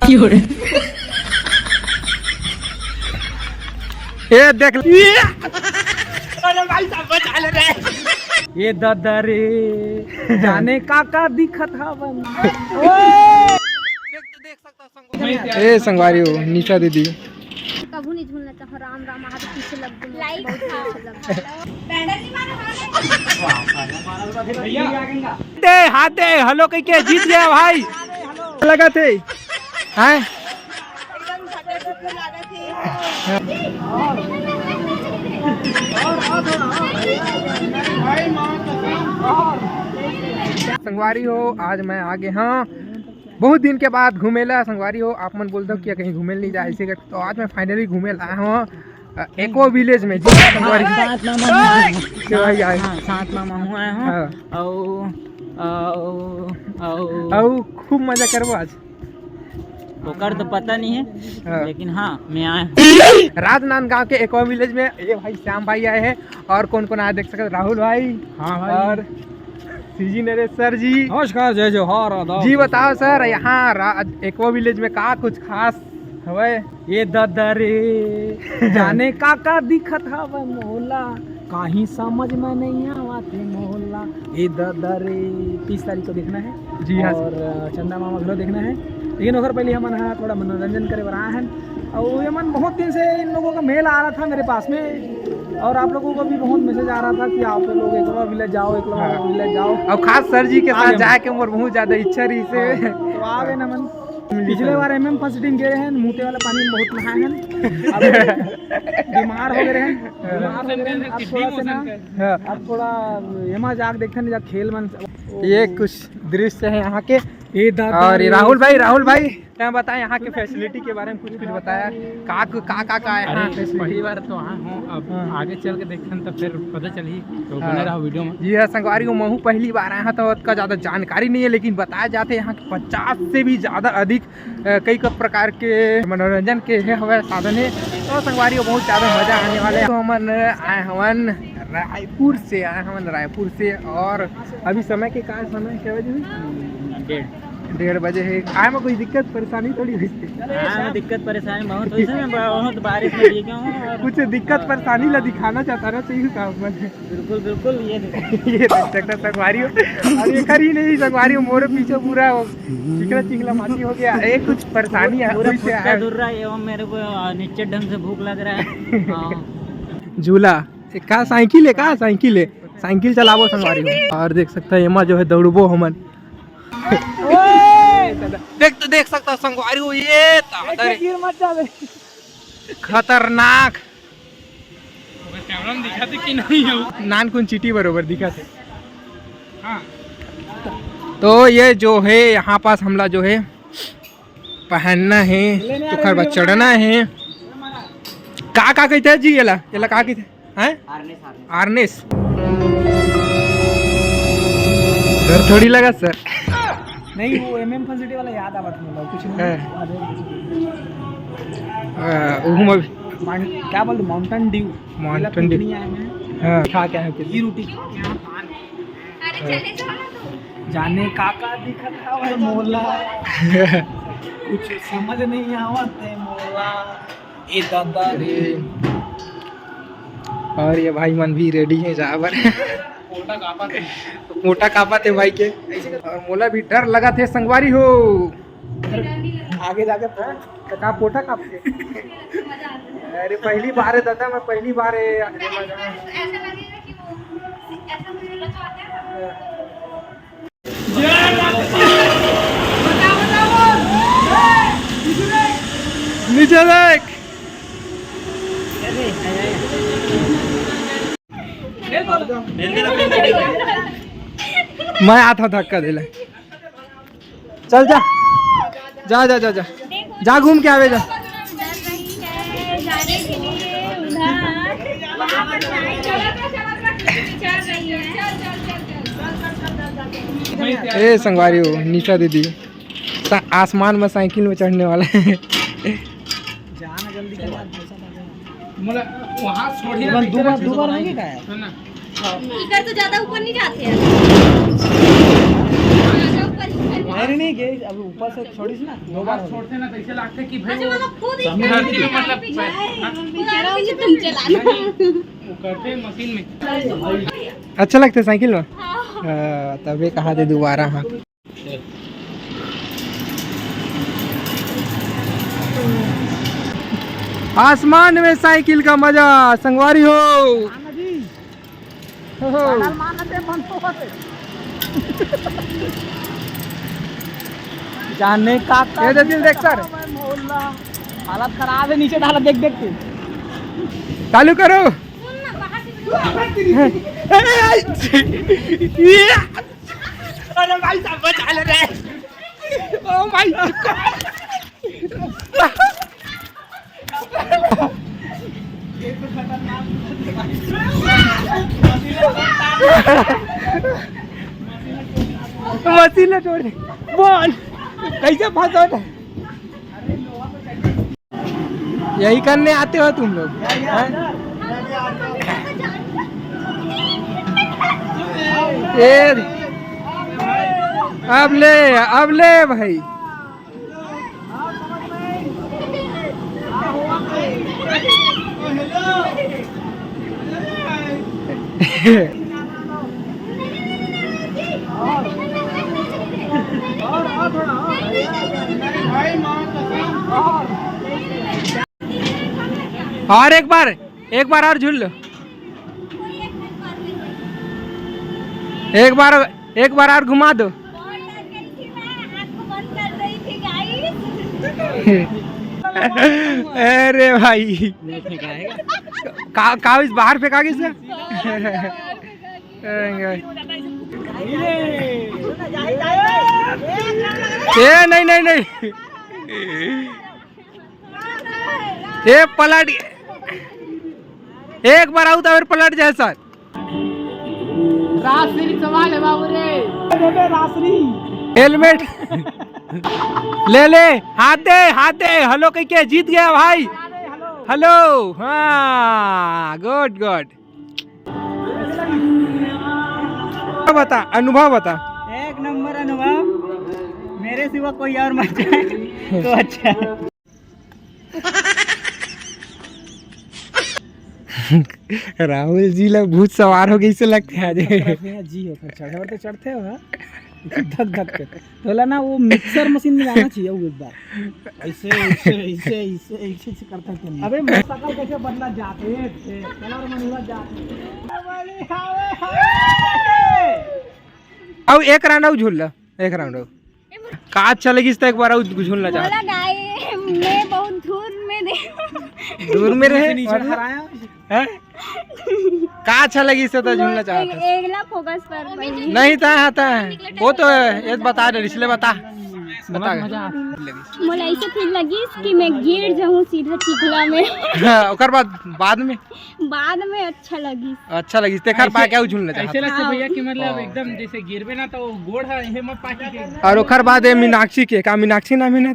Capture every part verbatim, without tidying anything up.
ए देख, अरे भाई साहब, बचा ले रे। ए दादा रे, जाने का का दिखत हवन। ए संगवारी हो, निशा दीदी। कभू नहीं झूलना चाहो, राम राम, आगे पीछे लग गए, बहुत पीछे लग गए। दे, हाथ दे, हेलो कह के जीत गया भाई। लगा थे, हैं? संगवारी हो, आज मैं आ गए हाँ बहुत दिन के बाद घूमेला। संगवारी हो, आप मन बोलते हो कि कहीं घूमे नहीं जाए, इसे करके तो आज मैं finally घूमे ला आया हूँ, अ, Aqua Village में। जी हाँ, संगवारी। सात मामा हूँ। के भाई आए। हाँ, सात मामा हूँ आया हूँ। हाँ। अउ, अउ, अउ। अउ खूब मजा करबो आज। ओकर तो पता नहीं है, हाँ। लेकिन हाँ, मैं आया हूँ। राजनांदगांव के Aqua Village में ये भाई श्याम भाई आए हैं और कौन कौन आया देख सकते हो, राहुल भाई हाँ भाई। और सीजी नरेश सर जी। नमस्कार, जय जोहार, आदाब। जी बताओ सर, यहाँ रा-, Aqua Village में का कुछ खास हवय? ये दादा रे, जाने का का दिखत हवय मोला, काही समझ में नहीं आवत हे मोला। ये दादा रे, तीस तारीख को देखना है। जी हाँ। और, अ, चंदा मामा घलो देखना है, लेकिन ओकर पहले हमन हा थोड़ा मनोरंजन करे बर आए हैं। और ये मन बहुत दिन से इन लोगों का mail आ रहा था मेरे पास में, और आप लोगों को भी बहुत message आ रहा था कि आप लोग Aqua Village जाओ, Aqua हाँ। Village जाओ। और खास सर जी के आ साथ गए। जाए के मोर बहुत ज्यादा इच्छा रही से। हाँ, तो आ गए ना मन। पिछले बार एमएम फर्स्ट दिन गए हैं, मूते वाला पानी में बहुत नहाए हैं। अब बीमार हो गए हैं, बीमार हो गए हैं। अब थोड़ा सा ना, हाँ। अब थोड़ा एमा जाके देखते हैं, जा खेल मन। ये कुछ दृश्य है यहाँ के। ये दादा और ये रे। राहुल भाई, राहुल भाई, क्या बताएं यहाँ के facility के बारे में, कुछ कुछ बताया, का का का, का है यहाँ अरे, facility? पहली बार तो आए हूँ, अब हाँ। आगे चल के देखते हैं तो फिर पता चलही, तो हाँ। बने रहो video में। जी हाँ संगवारी हो, महू पहली बार आया हूँ तो ओतका ज्यादा जानकारी नहीं है, लेकिन बताया जाते हैं यहाँ के पचास से भी ज्यादा अधिक, अ, कई क प्रकार के मनोरंजन के हे हवय साधन है। तो संगवारी हो, बहुत ज्यादा मजा आने वाले है। तो हमन आए हवन रायपुर से, आए हवन रायपुर से, और अभी समय के का समय, क्या बजे हुई? डेढ़। डेढ़ बजे है। आए में कोई दिक्कत परेशानी थोड़ी हुई? हाँ, दिक्कत परेशानी बहुत हुई है, बहुत बारिश में भीगे हूँ और कुछ दिक्कत परेशानी ला दिखाना चाहता ना, चाहिए था अपन। बिल्कुल, बिल्कुल, ये देखो। ये देख सकता संगवारी हो। और ये कर ही नहीं संगवारी हो, मोरे पीछे पूरा वो चिकना चिकना माटी हो गया। ये कुछ परेशानी है, पूरा कोई से फुटका है। दूर रहा है, एवं मेरे को, आ, निश्चित ढंग से भूख लग रहा है। हाँ। झूला, ए, का साइकिल है, का साइकिल है? साइकिल चलाबो संगवारी हो। और देख सकता है, एमा जो है दौड़बो हमन। देख तो देख सकता संगवारी हो, ये तादर गिर मत जावे। खतरनाक। कैमरा में दिखाते कि नहीं हो? नानकुन चींटी बरोबर दिखाते। हाँ। तो ये जो है यहाँ पास हमला जो है पहनना है, ओकर बाद चढ़ना है। का का कहते हैं जी एला? एला का कहते हैं? हैं? आर्नेस, आर्नेस। आर्नेस। डर थोड़ी लगा सर। नहीं, वो एमएम फन सिटी वाला याद आवत मोला, कुछ नहीं। हाँ। आ, उहू में माउंट-, क्या बोलते, Mountain Dew. Mountain Dew. Picnic आए हैं। हाँ। खा क्या है? घी रोटी। जाने का का दिखत हवय मोला, कुछ समझ नहीं आवत है मोला। ए दादा रे। और ये भाई मन भी रेडी है जाए बर। पोटा कांपत है। पोटा कांपत है भाई के। और मोला भी डर लगत है संगवारी हो। आगे जाके तो का पोटा कांपत है। अरे पहली बार है दादा, मैं पहली बार है। ऐसा लगेगा कि वो, ऐसा मुझे लगा आता है ना। नीचे देख। मैं आता हूँ धक्का देले। चल जा, जा, जा, जा, जा, जा घूम के आवे जा। ए संगवारी हो, निशा दीदी सा-, आसमान में साइकिल में चढ़ने वाला है। जाना जल्दी कर। मोला वहाँ छोड़ ही एक बार, दो बार, दो बार होगी का यार? है ना? इधर तो ज्यादा ऊपर नहीं जाते हैं। ज्यादा ऊपर ही अरे नहीं गए, अब ऊपर से छोड़िस ना, दो बार हो गया। छोड़ते ना, तो ऐसे लगता है कि भाई वो धरती में, मतलब, पूरा पीछे तुम चला। वो करते हैं मशीन में। अच्छा लगता है साइकिल में? हाँ। हाँ, तबे कहा थे दोबारा, हाँ। आसमान में साइकिल का मजा, संगवारी हो। जाने का ये दे दिल देख सर। हालत खराब है, नीचे डाला देख देख के। चालू करो। अरे भाई साहब, बचा ले रे। ओ भाई। मशीन ला तोड़ दे। बोल, कैसे फंसा था? यही करने आते हो तुम लोग, हैं? ये अब ले, अब ले भाई। और एक बार, एक बार और झूल लो। एक बार, एक बार और घुमा दो। अरे भाई, का, का इस बाहर फेंका गया? ए, नहीं, नहीं, नहीं। ए, पलट, एक बार आऊ तो और पलट जाए सर। राशि सवाल है बाबू रे। राशि। हेलमेट। ले ले, हाथ दे, हाथ दे। हेलो कह के जीत गया भाई। हेलो, हाँ, गुड गुड। बता, अनुभव बता। एक नंबर अनुभव, मेरे सिवा कोई और मत जाए तो अच्छा है। राहुल जी ला भूत सवार हो गई से लगते हैं आज। जी हो, फिर चढ़े बर तो चढ़ते हो, हाँ? धक धक के। तोला ना वो मिक्सर मशीन में जाना चाहिए वो एक बार। ऐसे, ऐसे, ऐसे, ऐसे, ऐसे, ऐसे करता है। अबे मोटरसाइकिल कैसे बदला जाते हैं? कलर मन हुआ जाते हैं। अब एक राउंड आऊ झूल ला, एक राउंड आऊ। का अच्छा लगिस त एक बार आऊ झूलना चाहत। बोला गाय, मैं बहुत दूर में दे। दूर में रहे? नीचे हराया। हैं? का अच्छा लगिस त झूलना चाहत। एक, एकला फोकस पर नहीं। नहीं था, हाँ था। वो तो ये बता दे, इसलिए बता। बता। मोला ऐसे फील लगिस कि मैं गिर जाऊँ सीधा चिखला में। हाँ, ओकर बाद, बाद में। बाद में अच्छा लगिस। अच्छा लगिस, तेखर ऐसे, पा के आऊ झूलना चाहत। ऐसे लगता हाँ। भैया कि मतलब हाँ। एकदम जैसे गिरबे ना तो गोड़ है, ये मत पाकी के। और ओखर बाद ये मीनाक्षी के, का मीनाक्षी नाम है ना?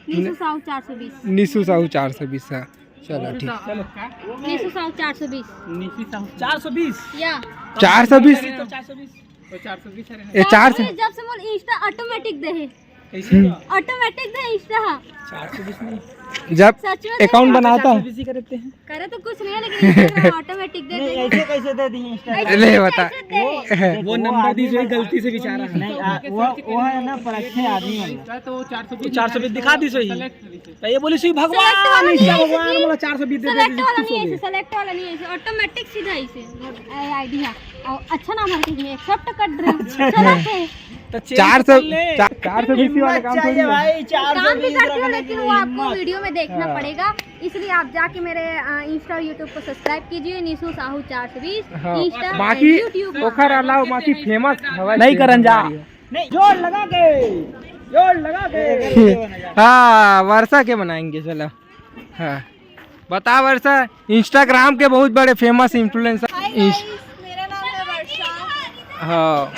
निशु साहू चार सौ बीस। निशु साहू चार सौ बीस है। चलो ठीक। चलो का? निशु साहू चार सौ बीस। निशु साहू चार सौ बीस। या। चार सौ बीस। तो चार सौ बीस। तो चार सौ बीस है ना? ये चार सौ। जब से मोर Insta automatic दे है। कैसे? हम्म। Automatic दे Insta। चार सौ बीस नहीं। जब सच में account दे। बनाता है। चार सौ बीस ही करते हैं। करे तो कुछ नहीं है, लेकिन Instagram automatic दे नहीं, देगा। ऐसे कैसे दे दी Insta? ऐसे ले कैसे बता। दे दे? वो, वो वो नंबर दी आदमी जो ना गलती से बेचारा है। नहीं, आ, वो, वो है ना, पर अच्छे आदमी है। तो चार सौ बीस, चार सौ बीस दिखा दी सही। Select कर दी सही। तो ये बोली सही, भगवान, select वाला नहीं Insta है, भगवान, बोला चार सौ बीस दे दे select दी, वाला खुश हो नहीं है, गई। Select वाला नहीं है, automatic सीधा ऐसे। ए, आईडी है। और अच्छा नाम है, तुम accept कर रहे हो। अच्छा। चलो फिर। तो change चार सौ, कर ले। चा-, चार सौ बीस वाला हिम्मत काम चाहिए थोड़ी है। भाई, काम भी चार सौ बीस करती हूँ, रखने के लेकिन लिए वो आपको हिम्मत। वीडियो में देखना हाँ। पड़ेगा, इसलिए आप जाके मेरे, अ, Insta और YouTube को subscribe कीजिए, निशु साहू चार सौ बीस, हाँ। Insta बाकी and YouTube। ओखर अलावा बाकी famous हवा नहीं के करन जा। नहीं, जोर लगा के, जोर लगा के। हाँ, वर्षा के बनाएंगे, चलो। हाँ, बता वर्षा, Instagram के बहुत बड़े famous influencer। Hi इंस- guys, मेरा नाम है वर्षा। हाँ।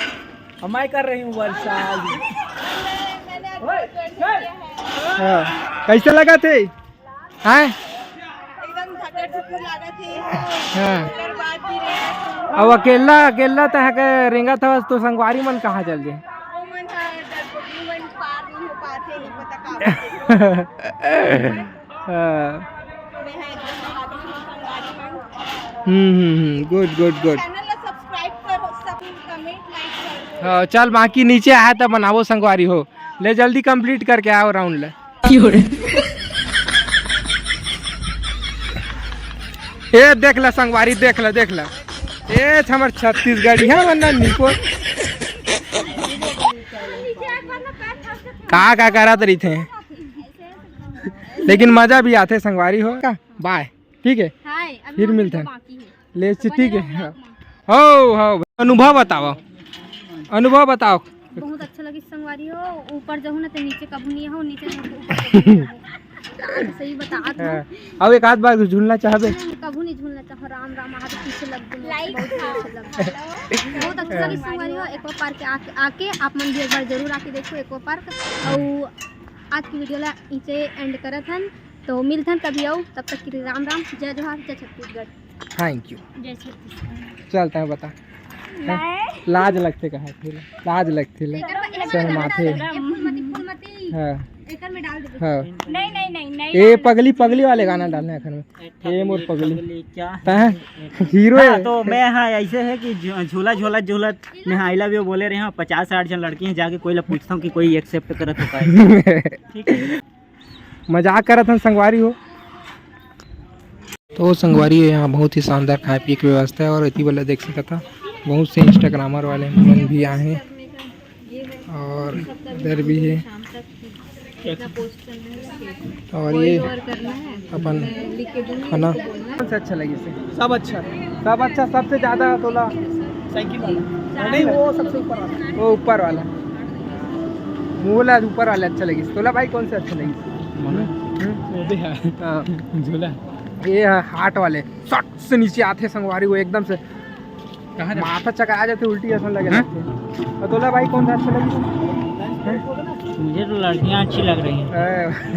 मैं कर रही हूँ वर्षा। मैंने आज ओए, ओए। हाँ, कैसे लगा थे? हैं? एकदम धक्का धुक्का लगा थे। हाँ। ओकर बाद भी रेंगा था। अब अकेला, अकेला तह के रेंगा था, तो संगवारी मन कहाँ चल गए? वो मन था डरपोक। हाँ। हम्म, हम्म, हम्म, गुड, गुड, गुड। चैनल ला सब्सक्राइब करो, सब कमेंट, लाइक करो। हाँ, चल, बाकी नीचे आया त बनाबो संगवारी हो। ले, जल्दी कंप्लीट करके आओ राउंड ले। ए, देख ला संगवारी, देख ला, देख ला। ए, हमर छत्तीसगढ़िया मन ना निको। का, का करत रहिथे? लेकिन मजा भी आथे संगवारी हो का। बाय, ठीक है, हाय, अभी फिर हम मिलते लोग हैं। बाकी है। ले, तो चिट्ठी बने के, रहो vlog में। हो, हो, अनुभव बताओ, अनुभव बताओ। बहुत अच्छा लगिस संगवारी हो, ऊपर जाहू ना तो नीचे कभू नहीं हो, नीचे जाहू तो ऊपर कभू नहीं हो। सही बता हाँ। अब एक आध बार झूलना चाहबे? नहीं, कभू नहीं झूलना चाहो। राम राम, आप पीछे लग गए, लाइक बहुत जोर से लग गए। बहुत अच्छा लगिस संगवारी हो, एक्वा पार्क आके, आके आप मन भी एक बार जरूर आके देखो एक्वा पार्क। और आज की वीडियो ला इचे एंड करत हन, तो मिलथन कभी अउ, तब तक के लिए राम राम, जय जोहार, जय छत्तीसगढ़। Thank you. जय छत्तीसगढ़। चलता है बता। मैं लाज लगथे कहा फिर, लाज लगथे ले। एकर में, एकर में शर्माथे। डाल दे, ए फूलमती, फूलमती। हाँ। एकर में डाल दे। हाँ। नहीं, नहीं, नहीं, नहीं ए डालना। पगली, पगली वाले गाना डालना है एखन में। ए मोर पगली। क्या? तैं हीरो हाँ, है। तो मैं, हाँ, ऐसे है कि झू-, झूला, झूला, झूला, मैं हाँ, I love you बोले रहे हूँ, पचास साठ जन लड़की हैं, जाके कोई ला पूछता हूँ कि कोई एक्सेप्ट करत हो का? ठीक है। मजाक करत हन संगवारी हो। तो संगवारी हो, यहाँ बहुत ही शानदार खाए पिए के व्यवस्था है और एती वाला देख सकत हा, बहुत से इंस्टाग्रामर वाले मन भी आए हैं और इधर भी है। और ये अपन खाना। कौन सा अच्छा लगिस? सब अच्छा। सब अच्छा, सबसे ज्यादा तोला? साइकिल वाला। नहीं, वो सबसे ऊपर वाला। वो ऊपर वाला, वो वाला ऊपर वाला अच्छा लगिस। तोला भाई कौन सा अच्छा लगिस? हम्म? वो भी है। हाँ। झूला। ये है हार्ट वाले, सट से नीचे आथे संगवारी, वो एकदम से कहाँ जा? माथा चकरा जाथे, उल्टी असन लगे हाँ? लगथे। और तोला भाई कौन सा अच्छा लगिस? मुझे तो लड़कियाँ अच्छी लग रही हैं।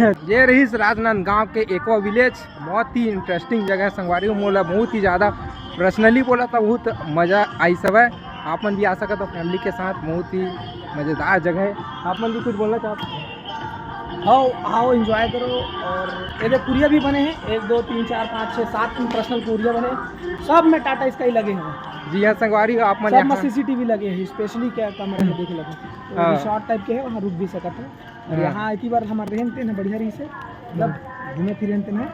ए, ये रहिस राजनांदगांव के एक्वा विलेज, बहुत ही इंटरेस्टिंग जगह है संगवारी हो, मोला बहुत ही ज़्यादा पर्सनली बोला था, बहुत मज़ा आइस हवय। आप मन भी आ सकत हो फैमिली के साथ, बहुत ही मज़ेदार जगह है। आप मन भी कुछ बोलना चाहते हो? आओ, आओ, एंजॉय करो। और ये देख, कुरिया भी बने हैं, एक, दो, तीन, चार, पाँच, छः, सात पर्सनल कुरिया बने हैं। सब में टाटा स्काई लगे हैं। जी हाँ संगवारी हो, आप मन सब में यहाँ सीसीटीवी लगे हैं, स्पेशली क्या कमरे में देख लगे। हाँ। रिसोर्ट टाइप के है, वहाँ रुक भी सकत है। और हाँ। यहाँ इतनी बार हमारे रहन तेन है, बढ़िया रही से, मतलब हम्म। घूमे फिरे रहन तेन है।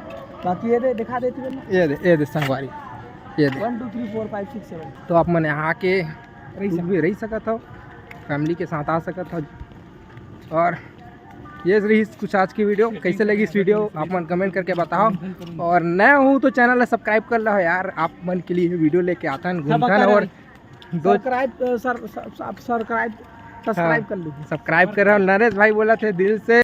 बाकी ये दे, दिखा देती है ना। ये दे, ये दे संगवारी, ये दे। वन टू थ्री फोर फाइव सिक्स सेवन। तो आप मन यहाँ आके रही कुछ सकत भी रही सकत हो, फैमिली के साथ आ सकत हो। और ये रही कुछ आज की वीडियो। कैसे लगी इस वीडियो, आप मन कमेंट करके बताओ। और नया हो तो चैनल ला सब्सक्राइब कर लो यार, आप मन के लिए वीडियो लेके आथन, घूमथन। और दो सब्सक्राइब, अ, sir, sir, sir, subscribe, subscribe हाँ, कर लीजिए। सब्सक्राइब कर रहे हो, नरेश भाई बोला थे दिल से।